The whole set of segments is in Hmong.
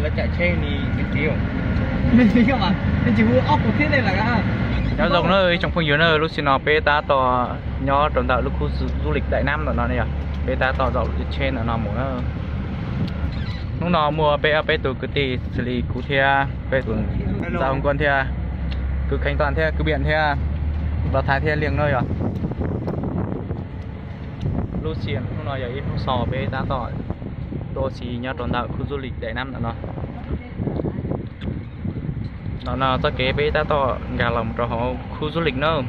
Nyob zoo na ib tsoom phooj ywg na, lub sij hawm no peb tab tom nyob rau ntawm lub khub du lịch Đại Nam ntawm no ne yog, peb tab tom zaum tsheb ntawm no mus na. Hnub no muaj peb ob peb tus kwv tij xws li kuv thiab peb tus ntxhais Hùng Quân thiab, kwv Khánh Toàn thiab, kwv Biện thiab, Los Thái thiab Liêng na yog. Lub sij hawm hnub no yog ib hnub xaus peb tab tom tuaj ua si nyob rau ntawm khub du lịch Đại Nam ntawm no. Ntawm no txoj kev peb tab tom nkag los rau hauv khub du lịch na.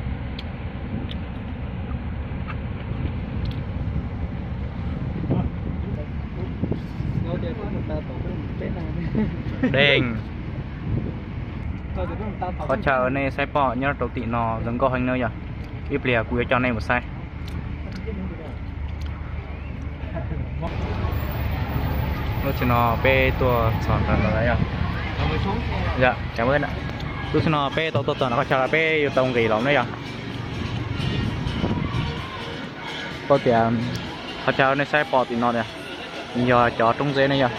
Deeg, qhov chaw nej saib pom nyob rau tim no zoo nkauj heev na yog. Ib pliag kuv yuav coj nej mus saib. Lub sij hawm no peb tuaj txog ntawm no yog, lub sij hawm no peb tau tuaj txog ntawm qhov chaw peb yuav tau nqis los na yog. Paub tias qhov chaw nej saib pom tim no tias yog cov roob zeb ne yog.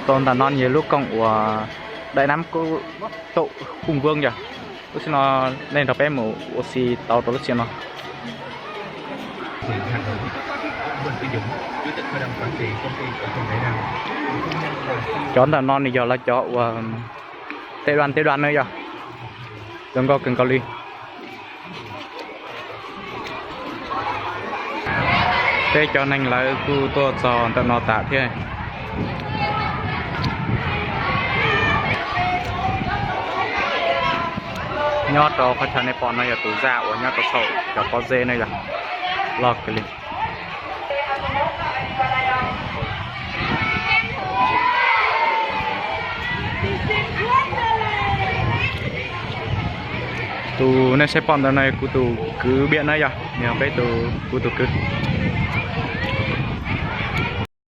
Rau ntawm no yog lub koom uas Đại Nam Quốc Tụ Hùng Vương yog. Lub sij hawm no nej nrog peb mus ua si tau rau lub sij hawm no. Cov ntawm no nws yog lawv cov uas tej dua tej dua na yog, zoo nkauj kawg nkaus li. Peb cov neeg lawv kuj tuaj txog ntawm no tas thiab. Nyob rau qhov chaw nej pom no yog tus zaj uas nyob rau saum cov pob zeb na yog, loj kawg li. Tus nej saib pom ntawm no kuv tus kwv Biện na yog, nws yog peb tus, kuv tus kwv.